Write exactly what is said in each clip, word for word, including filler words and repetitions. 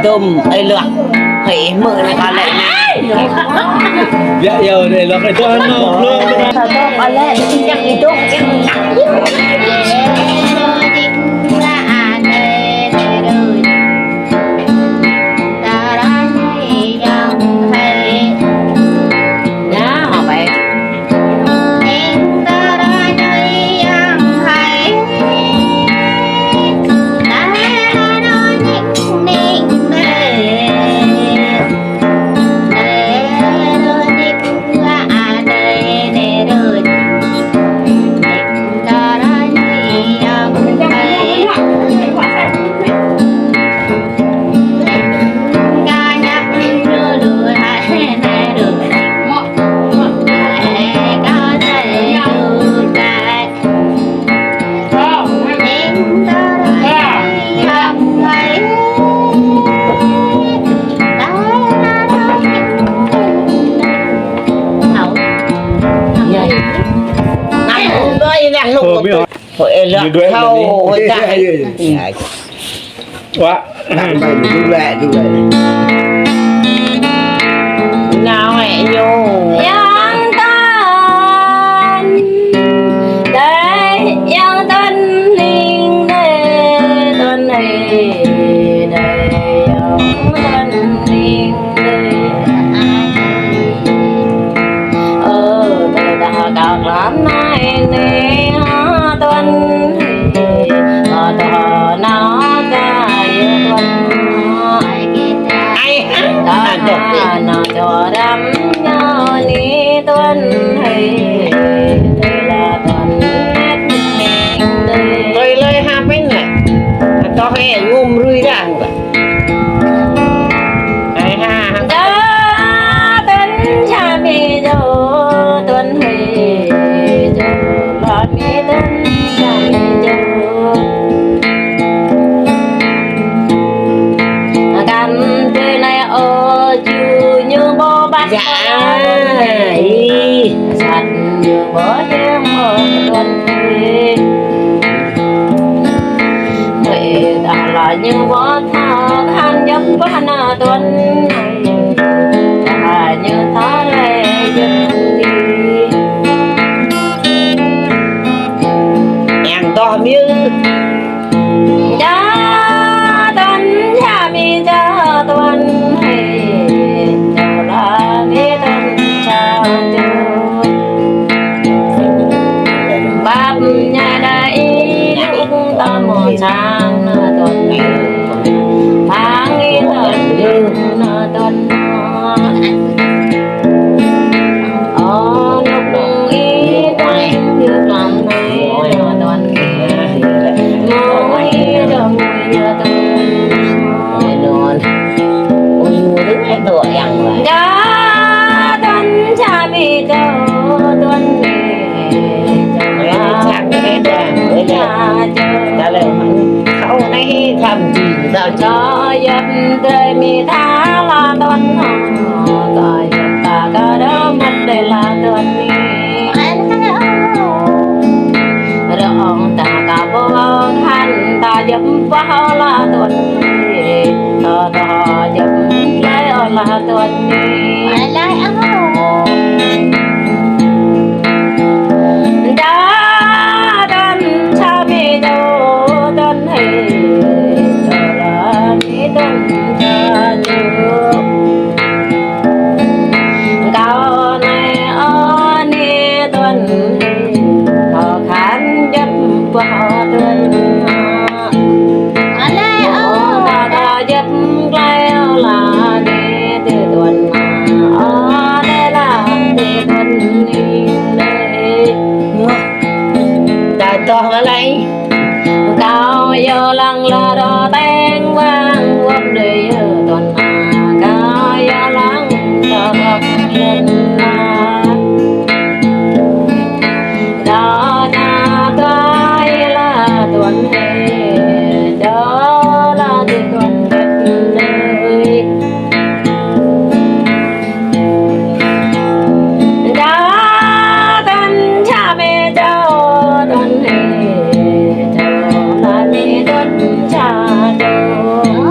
Dum, ơi lưak. Hơi mơ na kâo lĕ na. Yă, yă, ơi lưak, ơi lưak, ơi lưak. Kâo lĕ, yang itu. Ôi, ê, lọ. Ñu đuổi thâu, rồi đi. Ôi, ta. Ê, ê, ê. Ê. Ua. Đuổi, đuổi, đuổi. Nói ñu. Yang Tuấn. Đây, Yang Tuấn Linh đây, Tuấn Linh đây, Yang Tuấn Linh. Ơ, tơ ta kâo lăm anai nê, ha, Tuấn Hê, ha, tơ nao kơ yơ Tuấn. Ai, ha, ta nao čô răm ñu ni Tuấn Hê, tơ la Tuấn nét neng đê. Tơi lơi ha pên nè. Tơ hê ngum rui răng. Ai ha, ha. Čô Tuấn Cha Mi čô, Tuấn Hê čô, Tuấn Mi Tuấn Cha Mi čô. Kăn tui nai ơ ču ñu ƀu ƀăt. Yă, ih. Sat ñu ƀu yang ƀu Tuấn Hê. Ơi, ta la ñu ƀu thâo khăn djŏp ƀuh na Tuấn Hê. Ta ñu thâo lĕ djŏp đi. Yang toh miu. Čô Tuấn Cha Mi čô Tuấn Hê. Čô la Mi Tuấn Cha čô. Bap ña đa i lŭk ta mô sang na Tuấn. Phang i ta na Tuấn. Ơ, nŭk i Tuấn, yua tlam nai na Tuấn. Môi, môi, yua Tuấn. Ôi, môi, môi, môi, môi, môi. Čô Tuấn Cha Mi čô, Tuấn Mi čô, Tuấn Cha čô. Ta lĕ khâu nai thăm gì ta čô. Yap drơi mi tha la Tuấn hô, kơ yap ta kơ đơ măt đơi la Tuấn Mi. Rơ̆ng ta kơ ƀuh khăn ta djŏp ƀuh la Tuấn Mi. Tơ tơ djŏp lĕ la Tuấn Mi. Čô Tuấn Cha Mi čô Tuấn Hê. Čô la Mi Tuấn Cha čô. Kâo nai ơ ni Tuấn Hê, kâo khăn djŏp ƀuh Tuấn Hê. Ơ, ta kơ djŏp glai la ni tơ Tuấn Hê. Ơ, đơi la tơ Tuấn Hê đơi. Ta toh mă lơi. Kâo yua lăng la rơ teng wang wơ̆p đơi yơ Tuấn Hê. Kâo yua lăng ta wơ̆p đơi la. Đa na tuai la Tuấn Hê. Đa la tơ Tuấn Hê đơi. Čô Tuấn Cha Mi čô, Tuấn Hê čô, la Mi Tuấn Cha čô.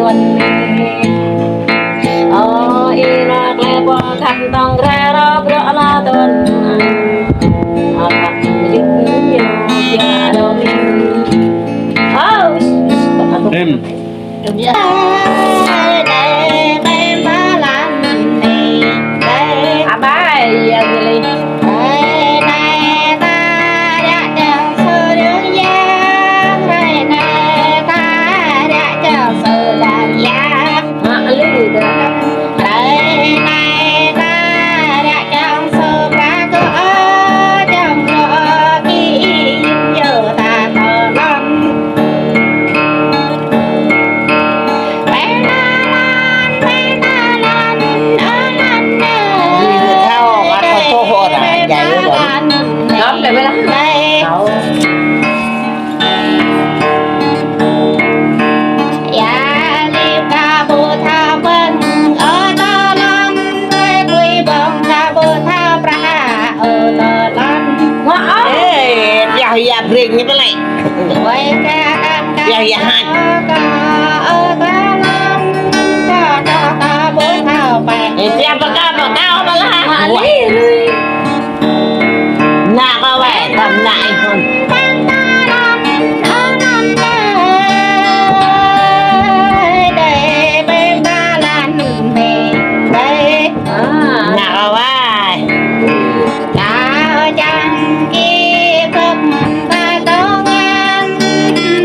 Ơ, ih năk lĕ pô khăn tong rê rô brô la tơn. Ơ, khăn mơyŭt ñu ya đô min. Ơ, Em. Abai, ya, gili. Mak lu dah. Ê, pioh ia breng ñu pơlĕ. Pioh ia hač. Ê, pioh pơkă pơkă pơlah. Wah. Nă kơ wai, tăm nă ih hŭn. Nă kơ wai. Kâo čang kơ bơ̆k ta tơngan,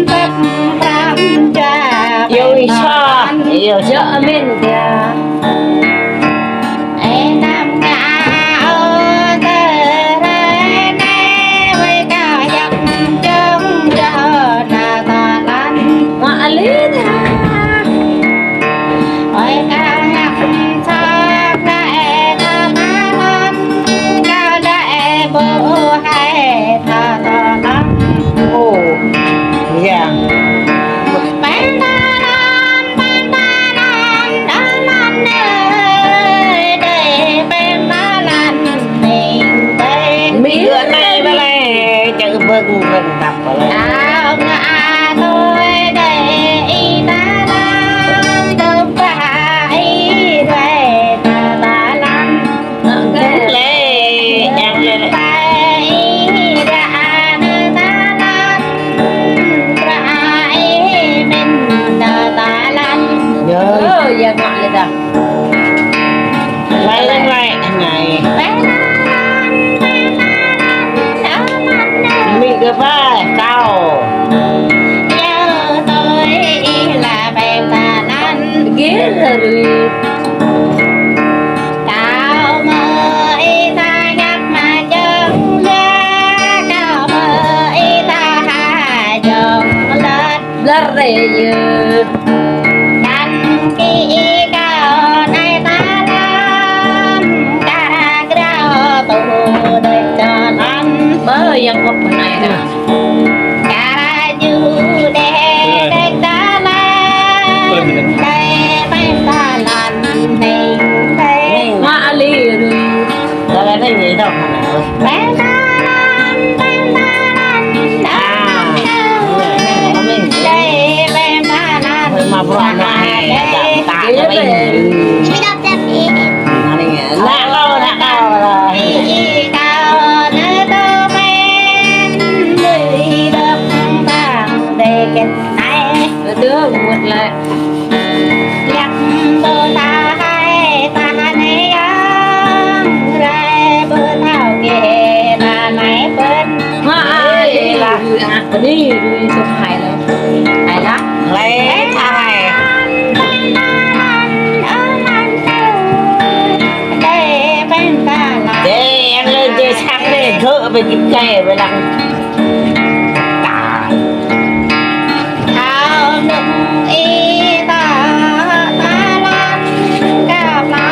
bơ̆k pram čang. Yua ih soh, yua soh. Yua amen dia. Ê, năm ngă ơ tơ rê nê, wai kâo jăk čơng čơh nă tơlan. Mă lĕ ta. Ơi, kâo ngă săk nă ê tơlan, kâo lĕ ê ƀu hai tơ tơlan. Ơ, ya. Pơlan tơlan, pơlan tơlan, tơlan ơi, đơi pơlan tơlan, ning tơi. Mi gơ nai bơlai, čang bơ̆ng bơ̆ng tăp. Ao ngă tui đê ih ta lăng, tơm pă ih đuaĭ ta ta lăng. Lĕ, yang lĕ. Pă ih đa nơ ta lăng, pră ih min nơ ta lăng. Yơ. Ơ, ya ngă lĕ dah. Lĕ, lĕ, lĕ, anai. Mĭ kơ pai, kâo. Yơ, tui ih la ƀĕ ta nan. Gir rui. Kâo mơ ih ta ngă mă jơng la, kâo mơ ih ta ha jơng lăt. Blăr rê yơ. Kăn kơ ih kâo nai ta lăng, kar grao tŭ đơi čơlan. Bơ, yang kŏp nai ta. Kar ju đê đơi čơlan, đơi pĕ čơlan, ning đơi. Mă lĕ rui. Tơlơi anai ngă tŏ hă anai. Pĕ tơlan, pĕ tơlan, tơlan. Đơi pĕ tơlan. Mă bruă anai, ta, ta, ta, ta. Nă kâo, nă kâo. Ih kâo nơ tơ pĕ, đơi dŏ păng đơi kĕt anai. Aduh, mŭt lĕ. Yap ƀu ta hai ta nê yang, rai ƀu thâo kơ ta nai pơ̆n. Mă ai la, bơni rui sŭk hai lĕ. Hai la. Lĕ, hai. Dê, yang lĕ dê săk lĕ, gơ̆ ƀơi git kai ƀơi lăng. Thâo nŭng ih ta, ta lăng kơ pla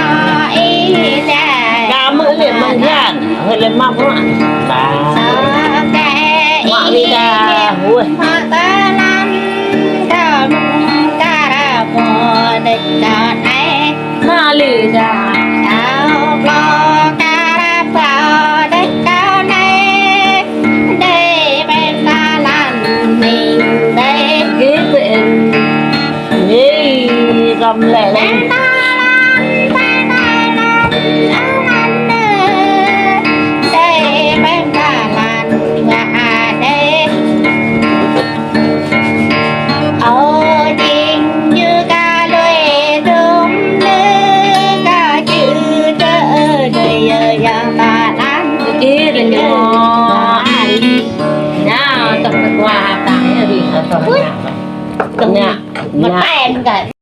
ih čai. Kâo mơ̆ lĕ mơ̆ng hian, hơi lĕ mă bruă. Sa kơ ih ta, huai. Mă ta lăng kơ mơ̆ng kar mơ̆ đĕč ta nai. Mă lĕ ta. Thâo pla kar pla đĕč ta nai. Đơi pĕ tơlan ning đơi. Git pĕ. Ê, Lĕ, lĕ. Kir, kir. Nah, tơkuah tang ya, di. Nya, nya. Mă ten kơ.